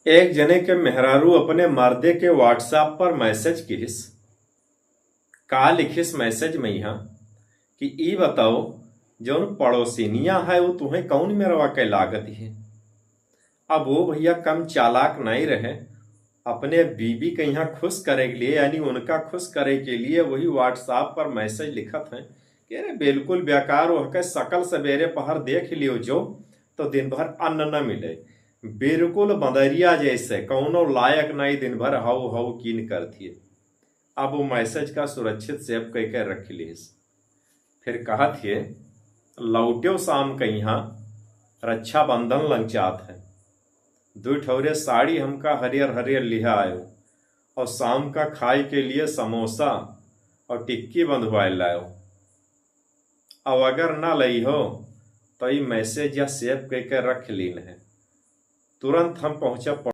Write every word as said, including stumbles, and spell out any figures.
एक जने के मेहरारू अपने मर्दे के WhatsApp पर मैसेज किहिस। का लिखिस मैसेज में यहाँ कि ई बताओ, जौन पड़ोसिनिया है वो तुहें कौन मेरवा के लागत है? अब वो भैया कम चालाक नहीं रहे, अपने बीबी के यहाँ खुश करे के लिए, यानी उनका खुश करे के लिए वही WhatsApp पर मैसेज लिखत हैं कि अरे बिल्कुल बेकार, वह के सकल सवेरे पहर देख लियो जो, तो दिन भर अन्न न मिले, बिल्कुल बंदरिया जैसे, कौनो लायक नहीं, दिन भर हाउ हाउ कीन करत हिए। अब वो मैसेज का सुरक्षित सेव कइके रख लिहिस। फिर कहत हिए, लौट्यो शाम के यहाँ, रक्षाबंधन लंचात है, दुइ ठौरे साड़ी हमका हरियर हरियर लिहा आयो और शाम का खाए के लिए समोसा और टिक्की बंधवाए लायो। अब अगर ना लइहो तो ई मैसेज या सेव कइके रख लीन है। तुरंत हम पहुँचब